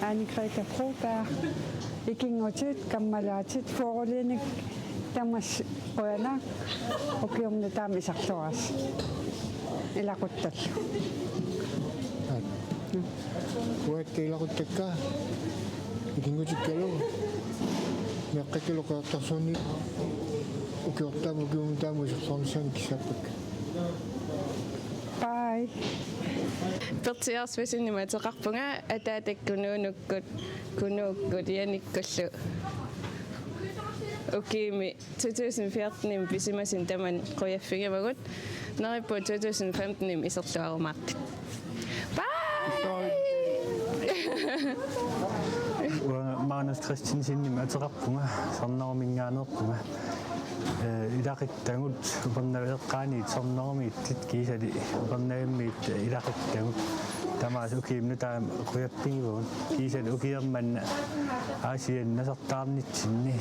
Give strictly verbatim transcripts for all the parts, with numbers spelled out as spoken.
Anne-Grethe Broberg, ikinngutit, kammalaatit, forelæsning tamassi qujanaq, ukiumut nutaamut iserluarisi ilaquttallu. Aat. Uagut ilaquttakka ikinngutikkalu meeqqakkalu Qeqertarsuarni ukiortaamut ukiumut nutaamut iserluarnissaannik kissaappakka. Bye. Pertsi Arsvaldsenimik ateqarpunga, ataatat Kunuunukkut, Kunuukkut Janikkullu ukiumi to tusind fjortenimi pisimasunik tamanut qujaffigivagut. Neriuppunga to tusind femtenimi iserluarumaartut. Bye! Uanga Magnus Christensenimik ateqarpunga, Sarnaruminngaanneerpunga. Ee, ilaqut- tagut upernaviup eqqaaniit Sarnarumiittut kiisami Upernavimmiit ilaqut- tagut. Tamaasa ukiumut nutaamut qujaffigivagut. Kiisami ukioq manna Aasianni nasartaarnitsinni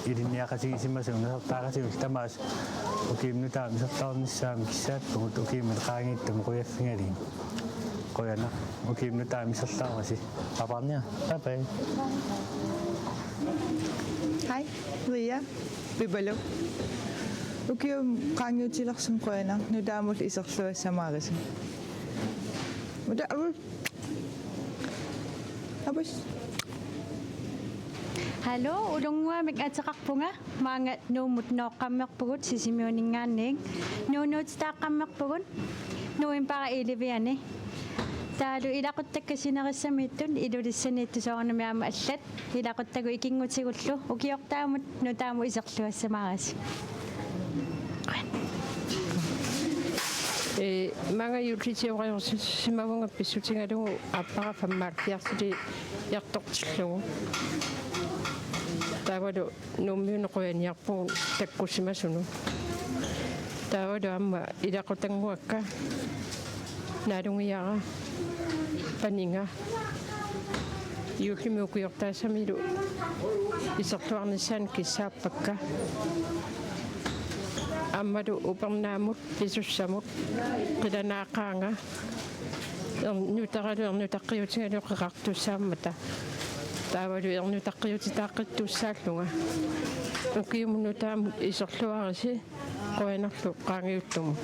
ilinniaqatigisimasugut nasartaaqatigut, tamaasa ukiumut nutaamut iserluarnissaannik kissaappagut, ukiumut qaangiuttumut qujaffigalugit. Qujanaq, ukiumut nutaamut iserluarisi. Apaarniaq. Bye bye. Hej, Ria Pipaluk. Ukiumut qaangiutilersumut qujanaq, nutaamullu iserluassamaarisi. Uta-, apu-, apus. Hallo, Ulunnguamik ateqarpunga, maanga Nuummut nooqqammerpugut, Sisimiuninngaanniit. Nuunuutitaaqqammerpugut novembarip elleve-ani. Taavalu ilaquttakka sinerissamiittut Ilulissaniittut soorunami aamma allat. Ilaquttagut ikinngutigullu ukiortaamut nutaamut iserluassamaarisi. Ee, maanga juullisiorajorsimavunga pissutigalugu aappara femoghalvfjerdsiliortortillugu. Taavalu Nuummiunut qujaniarpugut takkussimasunut. Taavalu aamma ilaqutannguakka Naalungiara, Paniga, juullimi ukiortaassamilu iserluarnissaannik kissaappakka. Aammalu Upernaamut, Pisussamut, qilanaaqaanga, ernutaralu ernutaqqiutigalugu qeqartussaammata. Taavalu ernutaqqiutitaaqqittussaallunga. Ukiumut nutaamut iserluarisi, qujanarlu qaangiuttumut.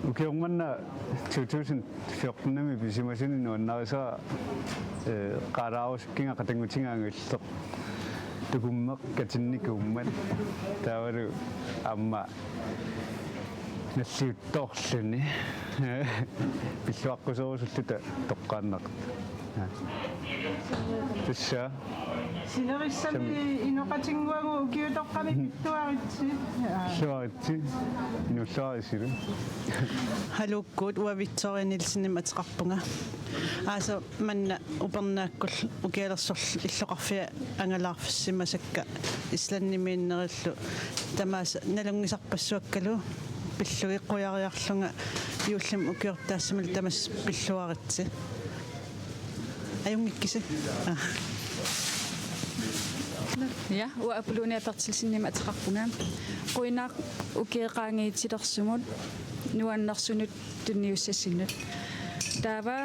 Ukioq manna to tusind fjortenimi pisimasunik nuannarisara, ee, Qaalaarusukkiga qatanngutiga angulleq. Tukummeq katinnikuummat. Taavalu aamma nalliuttorluni. Pilluaqquserusulluta toqqaannartut. Tassa. Sinerissami inoqatinnguagut ukiutoqqami pilluaritsi. Pilluaritsi. Inuulluarisilu. Haluukkut, uanga Victoria Nielsenimik ateqarpunga. Aasaq manna Upernaakkut ukialersorlu illoqarfiit angalaarfissimasakka Islandimiinnerillu, tamaasa nalunngisarpassuakkalu pillugit, qujariarlunga juullimi ukiortaassamilu tamassi pilluaritsi. Ajunngikkisi? Aa. Ja, uanga Apolonia Berthelsenimik ateqarpunga. Qujanaq ukiut qaangiutilersumut nuannersunut tunniussassinnut. Taava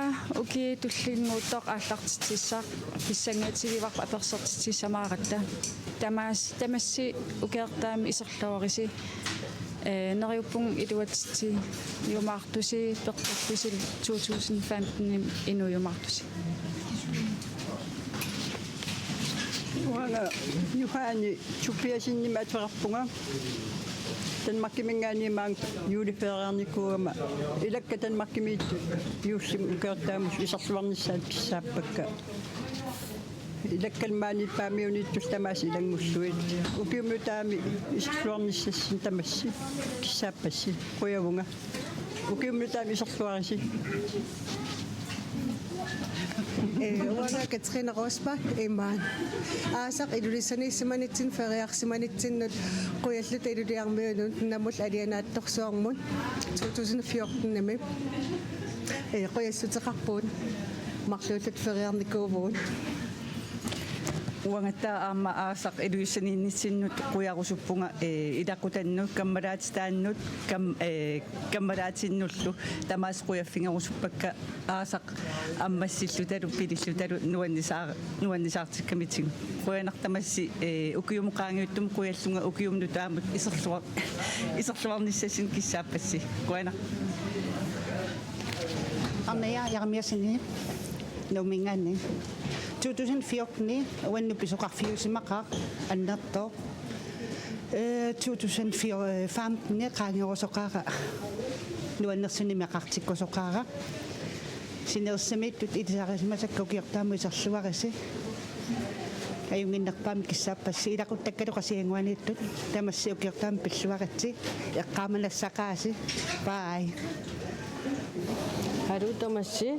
ukiut tullinnguuttoq aallartitsissaq, pissangatigivarput apersortitsissamaaratta. Tamaas-, tamassi ukiortaamut iserluarisi. Ee, neriuppunga iluatsitsiumaartusi, peqqillusi to tusind femtenimi inuujumaartusi. Uanga Johanne Tobiassenimik ateqarpunga. Danmarkiminngaanniit maanga juuliferiarnikuugama. Ilakka Danmarkimiittut juullimi ukiortaamut iserluarnissaat kissaappakka. Ilakkalu maaniippaamiuniittut tamaasa ilanngullugu. Ukiumut nutaamut iserluarnissassinnik tamassi kissaappassi. Qujavunga. Ukiumut nutaamut iserluarisi. Ee, uanga Katrine Rosbach imaan. Aasaq Ilulissaniissimanitsinnut feriarsimanitsinnut qujalluta Ilulissarmiunut namut alianaatsorsuarmut to tusind fjorten-imi. Ee, qujalluteqarpugut, marluulluta feriarnikuuvugut. Uangattaaq aamma aasaq Ilulissaniinnitsinnut qujarusuppunga, ee, ilaqutannut, kammalaatitaannut, kam-, ee, kammalaatinnullu tamaasa qujaffigerusuppakka aasaq ammassillutalu pilillutalu nuannisaar-, nuannisaartikkamitigut. Qujanaq tamassi, ee, ukiumut qaangiuttumi qujallunga ukiumut nutaamut iserluar-, iserluarnissassinnut kissaappassi. Qujanaq. Arnaja Jeremiassenip Nuumminngaanniit. To tusind fjorten uannut pisoqarfiusimaqaaq annertooq. Ee, to tusind femten qaangerusoqaara, nuannersunik meqartikkusoqaara. Sinerissamiittut ilisarisimasakka ukiortaamut iserluaritsi. Ajunnginnerpaamik kissaappassi, ilaquttakkalu Qasigiannguaniittut, tamassi ukiortaamut pilluaritsi, eqqaamanassaqaasi. Bye. Haluu tamassi.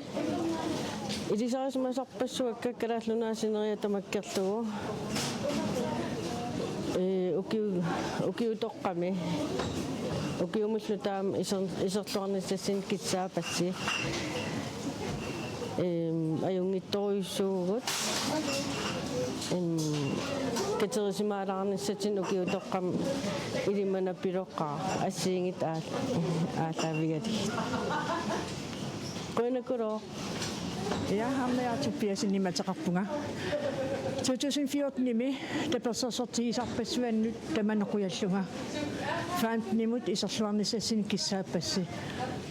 Ilisarisimasarpassuakka Kalaallit Nunaat sineriak tamakkerlugu. Ee, ukiu-, ukiutoqqami. Ukiumullu taama iser-, iserluarnissassinnut kissaappassi. Eem, ajunngitsorujussuuvugut. Eem, katerisimaalaarnissatsinnut ukiutoqqami ilimanarpiloqaaq assigiinngitsut aal-, aallaavigalugit. Qujanaqulooq. Ja, Arnaja Tobiassenimik ateqarpunga. To tusind fjorten-imi tapersersortigisarpassuannut tamanna qujallunga. Femten-imut iserluarnissassinnut kissaappassi.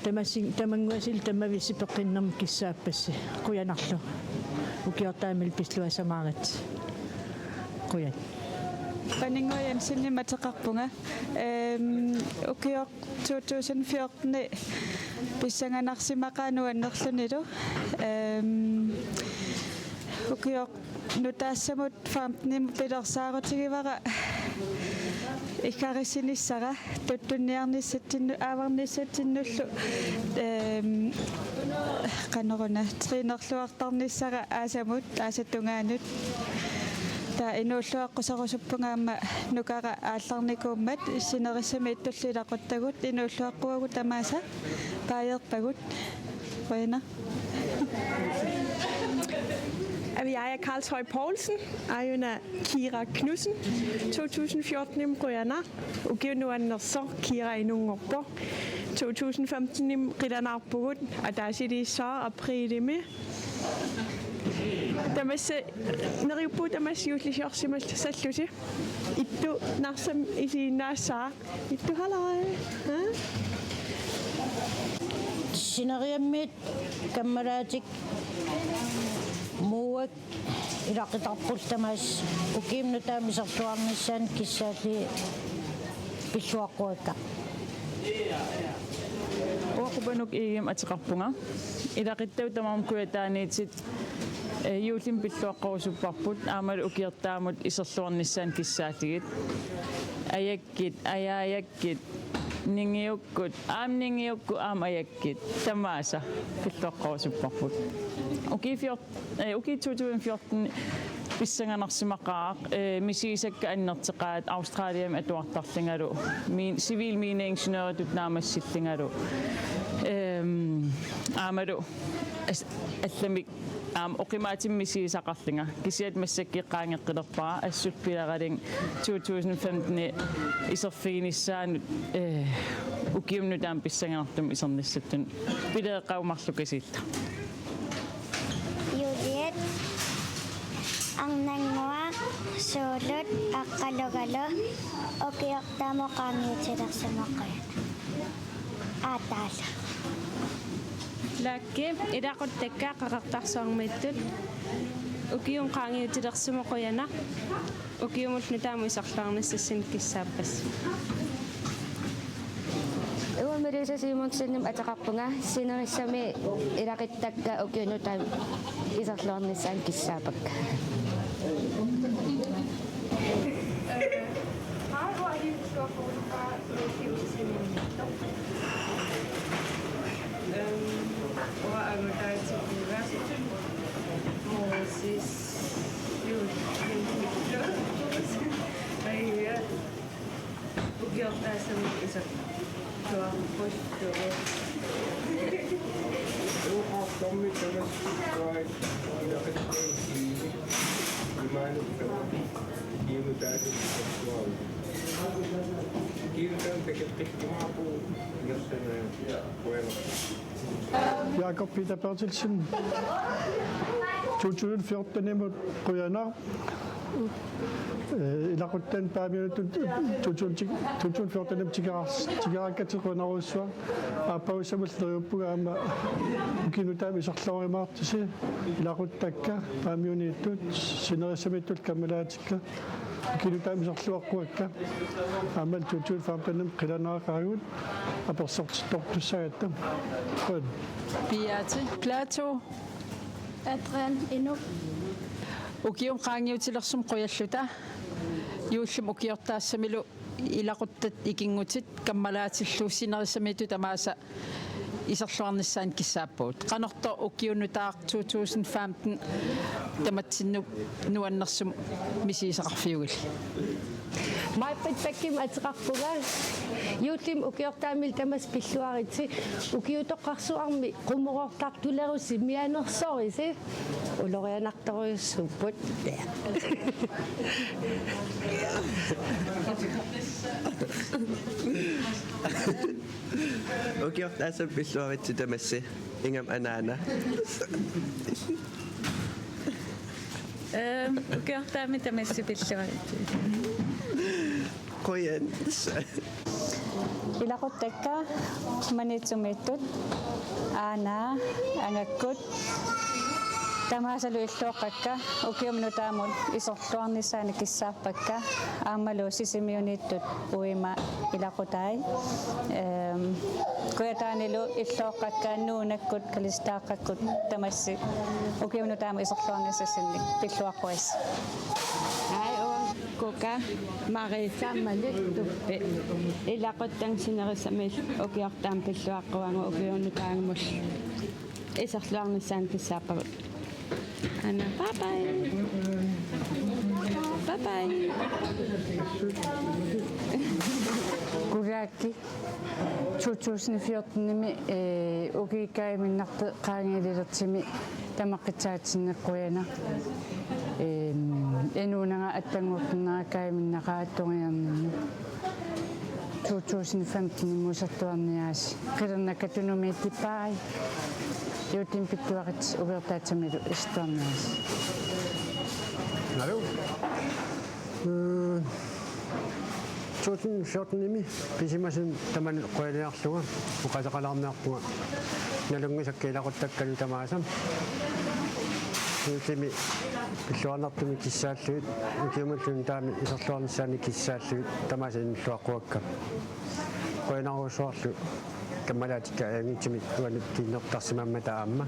Tamassi-, tamannguatsilu tamavissi peqqinnermut kissaappassi. Qujanarlu. Ukiortaamilu pilluassamaaritsi. Qujan. Paninnguaq Jensenimik ateqarpunga. Ehm, ukioq to tusind fjorten pissanganarsimaqaaq nuannerlunilu. Ehm, ukioq nutaassamut femten-imut pilersaarutigivara iggarissinissara tuttunniarnissatsinnu-, aavarnissatsinnullu, ehm, qanoruna trænerluartarnissara aasamut, aasap tungaanut. Taava inuulluaqqusarusuppunga aamma nukara aallarnikuummat, sinerissamiittullu ilaquttagut, inuulluaqquagut tamaasa, baajerpagut. Qujanaq. Jamen, jeg er Karl Tøj Poulsen, og jeg er Kira Knudsen. To tusind fjorten-imi qujanaq, ukiup nuannersoq Kira inunngorpoq. To tusind femten-imi qilanaarpugut, ataasilissaa aprilimi. Tamassi, neriuppugut tamassi juullisiorsimallusi. Ittu Narsami isiginnaassaaq. Ittu, hallo. Ha? Sineriammiit kammalaatik Muak ilaqutarput tamaasa ukiumut nutaamut iserluarnissaanut kissaallugit pilluaqquakka. Uanga Qupanuk Egedemik ateqarpunga. Ilaquttavut tamarmik kujataaniittut, eh, juullimi pilluaqqorusupparput, aammalu ukiortaamut iserluarnissaannut kissaallugit. Ajakkit, ajaajakkit, ningiukkut, aamma ningiukkut, aamma ajakkit. Tamaasa pilluaqqorusupparput. Ukiut fjorten, eh, ukiut to tusind fjorten pissanganarsimaqaaq, eh, misigisakka annertoqaat Australiami atuartarlungalu, min-, civil mineingeniøritut naammassillungalu. Ehm, aammalu as-, allamik aamma oqimaatsumik misigisaqarlunga. Kisianni massakkut qaangeqqilerpara, assut pileralunga to tusind femten iserfiginissaanut, eh, ukiumut nutaamut pissanganartumut isernissatsinnut. Pileqqaummarlukasiillu. Juliet, Arnannguaq, Suulut, Aqqalugalu, ukiortaamut qaangiutilersimaqaaq. Aataala. Laakki, ilaquttakka Qeqertarsuarmiittut, ukiumut qaangiutilersimaqaaq, qujanaq. Ukiumut nutaamut iserluarnissassinnut kissaappassi. Uanga Melissa Simonsenimik ateqarpunga, sinerissami ilaquttakka ukiut nutaat iserluarnissaannut kissaappakka. Hej, uanga Hilde Storfoged fra Melissa Simonsen. Øhm, uanga Agathe Thykier. Sis, juu, bai, ja. Ukiortaassamik isertuarput. Ukiortaassamik tamassi. Imaanut tamassi. Imaanut tamassi. Imaanut tamassi. Jakob Peter Berthelsen, to tusind fjorten-imut qujanaq. Eh, ilaquttani Paamiuniittut to tusind, to tusind fjorten-imut tikeraar-, tikeraakkatit qujanarujussuaq. Aappagussamullu neriuppunga aamma ukiunut taama iserluarimaartusi. Ilaquttakka Paamiuniittut sinerissamiittut kammalaatikka. Ukiunut taama iserluaqquakka. Aammalu to tusind femten-imi qilanaaqaagut apersortittortussaagatta. Qujan. Beate. Plato. Adrian Inuk. Ukiumut qaangiutilersumut qujalluta. Juullimi ukiortaassamilu ilaquttat ikinngutit kammalaatillu sinerissamiittut tamaasa iserluarnissaannik kissaappagut. Qanortoq ukiup nutaaq to tusind femten tamatsinnut nuannersumik misigisaqarfiugillit? Maj-Britt Bækkimik ateqarpunga. Juullimi ukiortaamilu tamassi pilluaritsi. Ukiutoqqarsuarmi qummuroortartulerussi mianersorisi. Ulorianartorujussuupput. Ukiortaassamik pilluaritsi tamassi. Ingammik anaana. Ehm, ukiortaami tamassi pilluaritsi. Qujan. Ilaquttakka Maniitsumiittut, Aana, Angakkut, tamaasalu illuaqqakka, ukiumut nutaamut iserluarnissaannik kissaappakka, aammalu Sisimiuniittut uima ilaqutai. Ehm, Kujataanilu illuaqqakka, Nuunakkut, Kalaallit Nunaannakkut, tamassi ukiumut nutaamut iserluarnissassinnik pilluaqquassi. Ai, uanga Kuka, Marisa, Malik, Tuppi. Ilaquttap sinerissamiillu ukiortaamut pilluaqquagut, ukiunut taamut iserluarnissaannik kissaappagut. Aana, bye bye. Bye bye. Kulaakki. To tusind fjorten-imi, eh, ukiup kajuminnartoq qaangiulilertumik tamaqqissaatsinnik qujanaq. Ehm, inuunaga attanngortinnera kajuminnaqaaq tungujorninnut. To tusind femten-imut isertuarniaritsi. Qilernakka Tunumiittut, bye. Juullimi pilluaritsi, ukiortaassamilu isertuarniaritsi. Hallo. Øh, to tusind fjorten-imi pisimasunik tamanut qujaniarlunga oqaaseqalaarniarpunga. Nalunngisakka ilaquttakkalu tamaasa. Juullimi pilluarnartumik kissaallugit, ukiumullu nutaamut iserluarnissaannik kissaallugit tamaasa inuulluaqquakka. Qujanarujussuarlu kammalaatikka ajunngitsumik uannut kiinnertarsimammata aamma.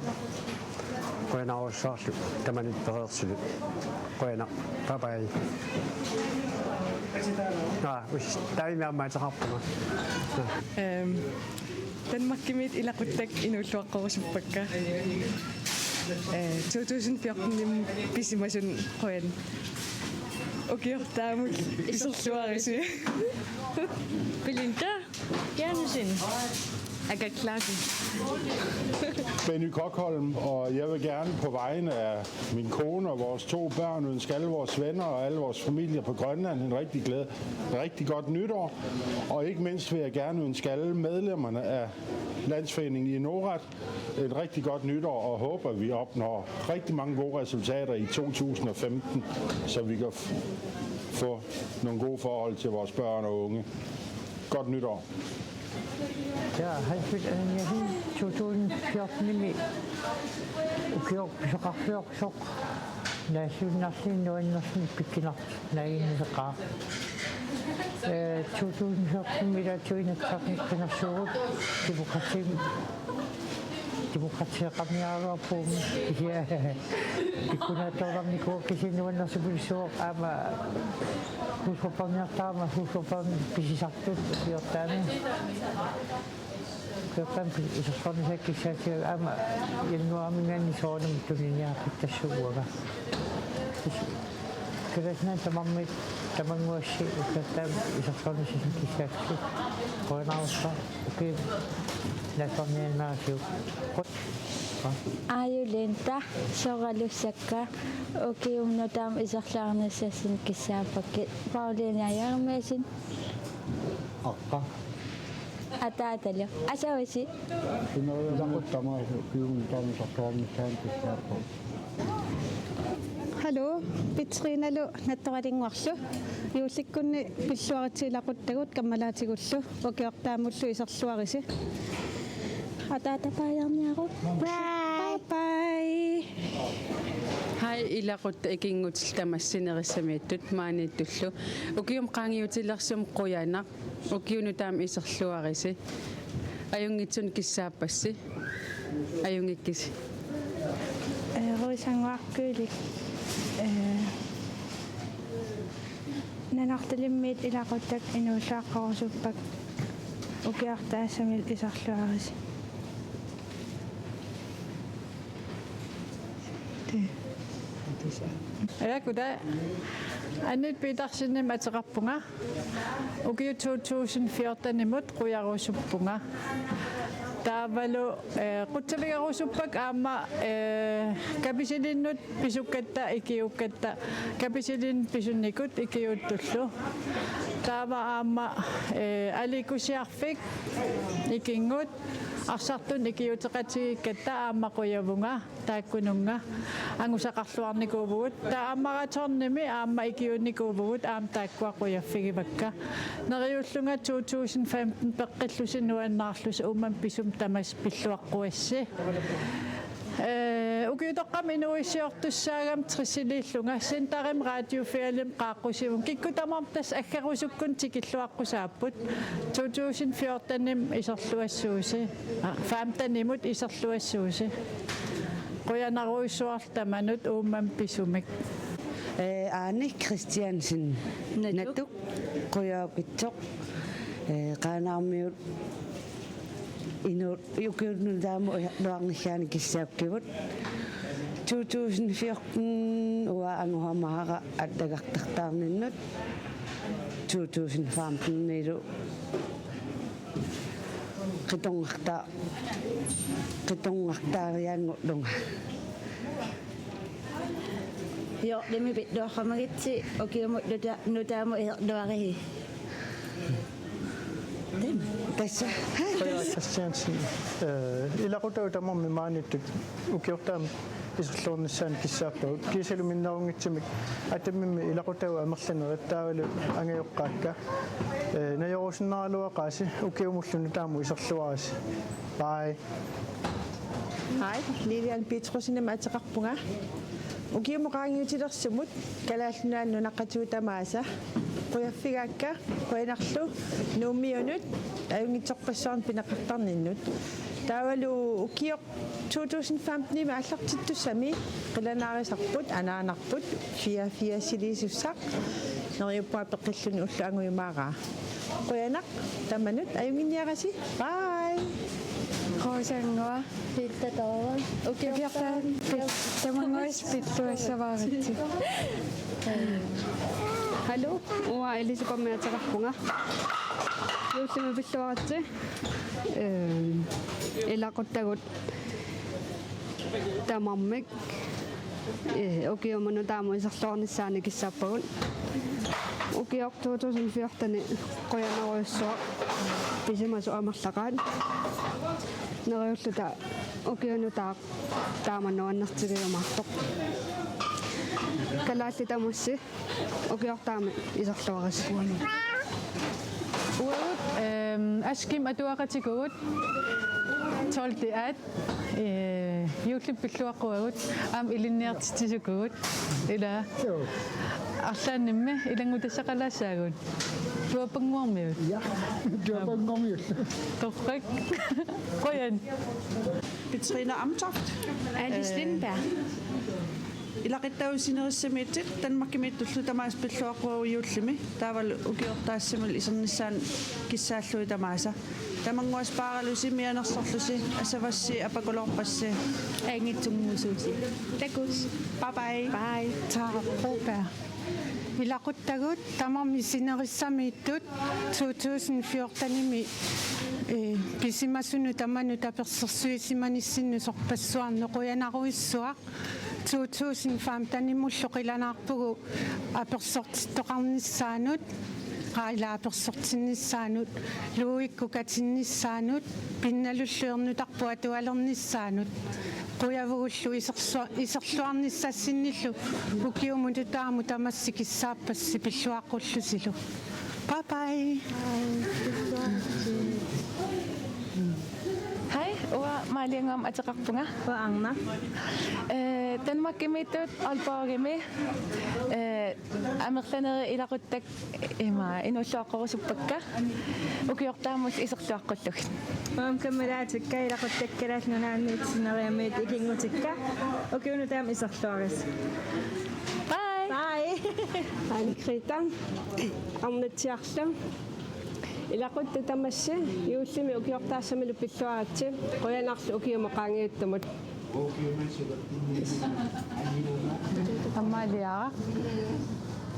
Qujanarujussuarlu tamanut pereersulut. Qujanaq. Bye bye. Aa, us, taavami aamma ateqarpunga. Ehm, Danmarkimiit ilaquttakka inuulluaqqorusuppakka. Eh, to tusind fjorten-imi pisimasunik qujan. Ukiortaamut iserluarisi. Belinda Janussen. Agathe Clarke. Benny Kokholm, og jeg vil gerne på vegne af min kone og vores to børn ønske alle vores venner og alle vores familier på Grønland en rigtig glæde, rigtig godt nytår. Og ikke mindst vil jeg gerne ønske alle medlemmerne af Landsforeningen Inorat et rigtig godt nytår og håber, at vi opnår rigtig mange gode resultater i to tusind og femten, så vi kan f-, få nogle gode forhold til vores børn og unge. Godt nytår. Ja, Hans Peter Ananiassen, to tusind fjorten-imi ukioq pisoqarfiorsoq, naalluinnarluni nuannersunik pikkunartoq naaginnasaqaaq. Eh, to tusind fjorten-imi ilaatigut Inatsisartuni qinersuugut, demokrati-, demokratieqarniaraluarpugut, kisianni pikkunartortarnikuuvoq, kisianni nuannersupilussuuvoq aamma husforbanniartarama, husforbanni pisisartut ukiortaami. Ukiortaami iserluarnissaa kissaatigaara aamma januaarimiingaanniit soorunami tuniniaqqittassuugatta. Kalaallit Nunaanni tamarmik tamannguassi ukiortaami iserluarnissaannik kissaatillugu. Qujanarsuaq ukiut nassarniannaasiuk. Aaju Linda, soralussakka, ukiumut nutaamut iserluarnissaannik kissaappakkit. Pauliina Jeremiassen. Aqqa. Ataatalu. Asavasi. Sinerianermut tamaasa ukiumut nutaamut iserluarnissaannik kissaappagut. Hallo, Petrinalu Nattoralinnguarlu. Juullikkunni pilluaritsi ilaquttagut kammalaatigullu. Ukiortaamullu iserluarisi. Ataatapaajarniaruk. Bye. Bye bye. Hej, ilaquttat ikinngutillu tamassi sinerissamiittut maaniittullu. Ukiumut qaangiutilersumut qujanaq. Ukiumut nutaamut iserluarisi. Ajunngitsunik kissaappassi. Ajunngikkisi. Eh, Ruusannguaq Kylli. Eh, Nanortalimmiit ilaquttat inuussutissaqarusuppat ukiortaassamillu iserluarisi. Ajakuta Annette Petersenimik ateqarpunga. Ukiut to tusind fjortenimut qujarusuppunga. Taavalu, eh, qutsavigerusuppakka aamma, eh, Kapisilinnut pisukkatta ikiuukkatta, Kapisilinnut pisunikut ikiuuttullu. Taava aamma, eh, aliikkuserfik ikinngut arsartunut ikiuuteqatigiikkatta aamma qujavunga taakkununnga angusaqarluarnikuuvugut. Taava aamma maratonimi aamma ikiuunnikuuvugut aamma taakkua qujaffigivakka. Neriullunga to tusind femten peqqillusi nuannaarlusi Uummannap pisumik tamassi pilluaqquassi. Eh, ukiutoqqami inuuissiortussaagama tressiliillunga Centerimi Radiofiliami qaaqqusivunga. Kikkut tamarmik tassa aggerusukkunik tikilluaqqusaapput. To tusind fjortenimut iserluassuusi. Ah, femtenimut iserluassuusi. Qujanarujussuarlu tamanut Uummannap pisumik. Eh, Aani Christiansen. Natuk. Natuk. Qujaukitsoq. Eh, Qaanaarmiut inu-, ukiumut nutaamut iserluarnissaannik kissaappavut. To tusind fjorten uanga angusamaara allagartartaarninnut. To tusind femtenilu qitornarta-, qitornartaariaanngullunga. Joo, det er mit bedre, og man kan se, okay, må du der, nu der må jeg, du er her. Tassa. Frederik Christiansen, eh, ilaquttat tamarmik maaniittut ukiortaamut iserluarnissaannik kissaappagut. Kiisalu minnerunngitsumik Atamimmi ilaquttat amerlanerit taavalu angajoqqaakka. Eh, najorusunnaraluaqaasi ukiumullu nutaamut iserluarisi. Bye. Hej, Lilian Petrussenimik ateqarpunga. Ukiumut qaangiutilersumut Kalaallit Nunaanni nunaqqatigut tamaasa. Qujaffigaakka, qujanarlu Nuummiunut ajunngitsorpassuarnik pineqartarninnut. Taavalu ukioq to tusind femtenimi aallartittussami qilanaarisarput, anaanarput, fireogfirsiliisussaq, neriuppunga peqqilluni ulloq angujumaaraa. Qujanaq tamanut, ajunnginniarisi. Bye. Qujanaq. Pitta taava. Ukiortaaq. Ukiortaaq. Tamanguas pilluassavaaritsi. Hallo, uanga Elisabeth ateqarpunga. Juullimi pilluaritsi. Ehm, ilaquttagut tamarmik, eh, ukiumut nutaamut iserluarnissaannik kissaappagut. Ukioq to tusind fjorten qujanarujussuaq pisimasut amerlaqaat. Neriulluta ukiup nutaaq taama nuannertigiumaartoq. Kalaallit tamassi. Ukiortaamut iserluarisi. Uagut, ehm, Askim atuaqatikuugut, tolvte A, eh, juullimi pilluaqquagut, aamma ilinniartitsisukuugut, ila. Joo. Arlaannimmi ilanngutassaqalaassaagut. Tuapanguarmiut. Ja, tuapanguarmiut. Torrak. Qujan. Petrine Amtoft. Alice, øh, Lindberg. Ilaquttat sinerissamiittut Danmarkimiittullu tamaasa pilluaqquagut juullimi. Taavalu ukiortaassamillu isernissaannik kissaallugit tamaasa. Tamannguaq spaaralusi mianersorlusi asavassi apakuloorpassi. Aingitsunnguusuusi. Takuss. Bye bye. Bye. Taarpupa. Ilaquttagut tamarmik sinerissamiittut to tusind fjortenimi, eh, pisimasunut tamanut tapersersuisimanissinnut sorpassuarnut qujanarujussuaq. To tusind femtenimullu qilanaarpugut apersortittoqarnissaanut, qaila apersortinnissaanut, Luuikkut katinnissaanut, pinnalullu ernutarput atualernissaanut. Qujavugullu iserlua-, iserluarnissassinnillu ukiumut nutaamut tamassi kissaappassi pilluaqqullusilu. Bye bye. Hej, uanga Maaliannguamik ateqarpunga. Uanga Arnaq. Eh, Danmarkimiittut Aalborgimi, eh, amerlanerit ilaquttakka ima inuulluaqqurusuppakka. Ukiortaamut iserluaqqullugit. Uanga kammalaatikka ilaquttakka Kalaallit Nunaanniit sineriammiit ikinngutikka. Ukiunut taama iserluarisi. Bye. Bye. Anne-Grethe. Arnatsiarlu. Ilaquttat tamassi juullimi ukiortaassamilu pilluaritsi. Qujanarlu ukiumut qaangiuttumut. Amalia.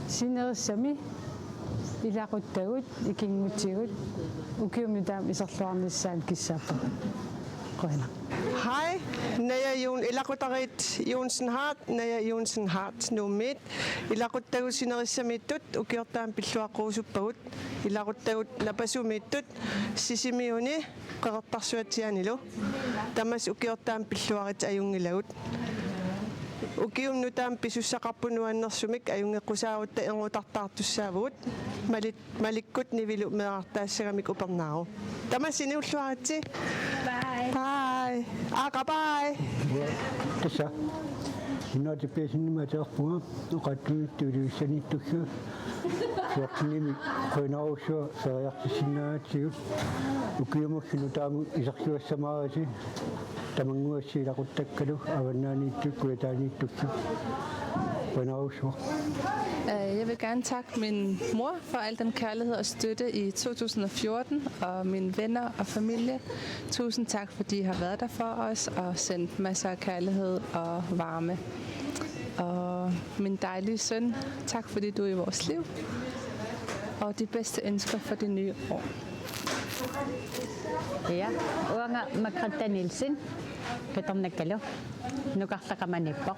Sinerissami ilaquttagut ikinngutigut ukiumut nutaamut iserluarnissaanut kissaapput. Qujanaq. Hej, Naja Jun-, ilaqutariit Johnsen Hart, Naja Johnsen Hart, Nuummiit. Ilaquttagut sinerissamiittut ukiortaamut pilluaqqorusuppagut. Ilaquttagut Napasumiittut, Sisimiuni Qeqertarsuatsiaanilu. Tamassi ukiortaamut pilluaritsi ajunngilagut. Ukiumut nutaamut pisussaqarput nuannersumik, ajunngeqqusaarutta erngutartaartussaavugut. Malik-, Malikkut Nivilu meerartaassagamik upernaaruk. Tamassi inuulluaritsi. Bye. Bye. Aaqa, bye. Tassa. Innaatippiasinni ateqarpunga, oqaatsumiittut ilivissaniittussuit. Fjortenimi qujanarujussuaq feriartissinnaagatsigut. Ukiumullu nutaamut iserluassamaarisi. Tamannguassi ilaquttakkalu avannaaniittut kujataaniittussuit. Qujanarujussuaq. Øh, jeg vil gerne takke min mor for al den kærlighed og støtte i to tusind og fjorten, og mine venner og familie. Tusind tak, fordi I har været der for os og sendt masser af kærlighed og varme. Og min dejlige søn, tak fordi du er i vores liv. Og de bedste ønsker for det nye år. Ja, uanga Margrethe Nielsen, Peternakkalu, Nukarleq Qamaniippoq.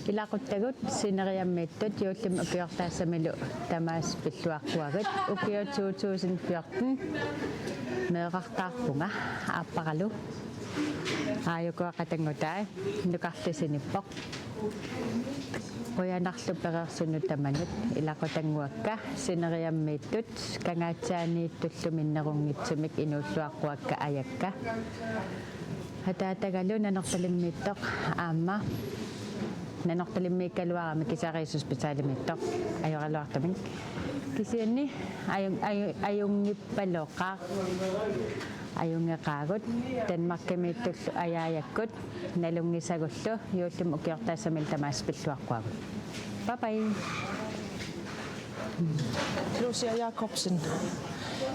Ilaquttagut sineriammiittut juullimi ukiortaassamilu tamaasa pilluaqquagut, ukiut to tusind fjorten meerartaarpunga aapparalu. Aajuku Qatanngutai, Nukarleq Sinippoq. Qujanarlu pereersunut tamanut ilaqutannguakka sineriammiittut, Kangaatsiaaniittullu minnerunngitsumik inuulluaqquakka ajakka. Ataatagalu Nanortalimmiittoq aamma Nanortalimmiikkaluarami, kisianni Rigshospitalimiittoq ajoraluartumik. Kisianni aju-, aju-, ajunngippaluaqaaq, ajunngeqaagut, Danmarkimiittullu ajaajakkut nalunngisagullu juullimi ukiortaassamilu tamaasa pilluaqquagut. Bye bye. Lucia Jacobsen.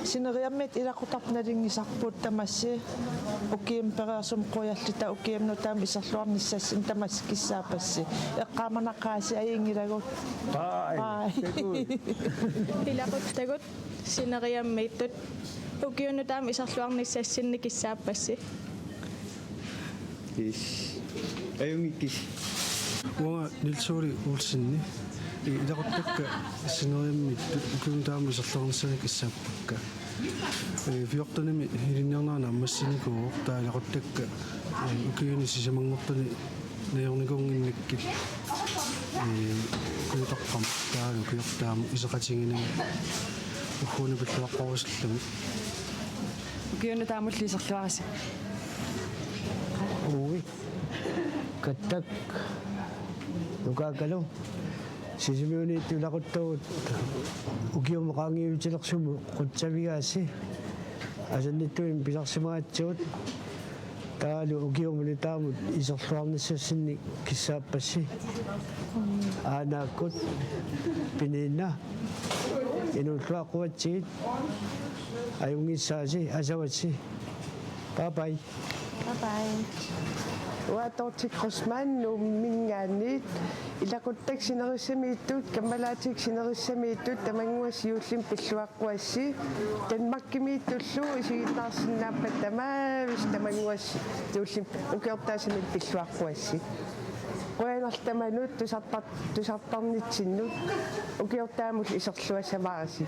Sineriammiit ilaquttarput nalunngisarput tamassi. Ukiumut pereersumik qujalluta ukiumut nutaamut iserluarnissassinnik tamassi kissaappassi. Eqqaamanaqaasi, ajunngilagut. Bye. Bye. Takuuk. Ilaquttagut sineriammiittut ukiunut nutaamut iserluarnissassinnik kissaappassi. Yes. Ajunngikkisi. Uanga Niels Ole Olsen. I-, ilaquttakka sineriammiittut ukiunut nutaamut iserluarnissaannik kissaappakka. Eh, fjortenimi ilinniarneranut ammassinikuuvoq, taava ilaquttakka, eh, ukiuni sisamanngortuni najornikuunnginnakkit, eh, ukiutoqqami taavalu ukiortaamut iseqatigiinnagu ugguuna pilluaqqorusullugit. Ukiunut nutaamullu iserluarisi. Ui. Kattak. Nukaakkalu. Sisimiuniittut ilaquttagut ukiumut qaangiutilersumut qutsavigaassi. Asannittuinnaq pisarsimagatsigut. Taavalu ukiumut nutaamut iserluarnissassinnik kissaappassi. Aanaakkut pininnaq. Inuulluaqquatsigit. Ajunngissaasi, asavasi. Bye bye. Bye bye. Uanga Dorthe Kreutzmann Nuumminngaanniit, ilaquttakka sinerissamiittut, kammalaatikka sinerissamiittut, tamannguassi juullimi pilluaqquassi. Danmarkimiittullu isiginnaarsinnaappata tamaavimmik tamannguassi juullimi ukiortaassamik pilluaqquassi. Qujanarlu tamanut tusartar-, tusartarnitsinnut, ukiortaamullu iserluassamaarisi.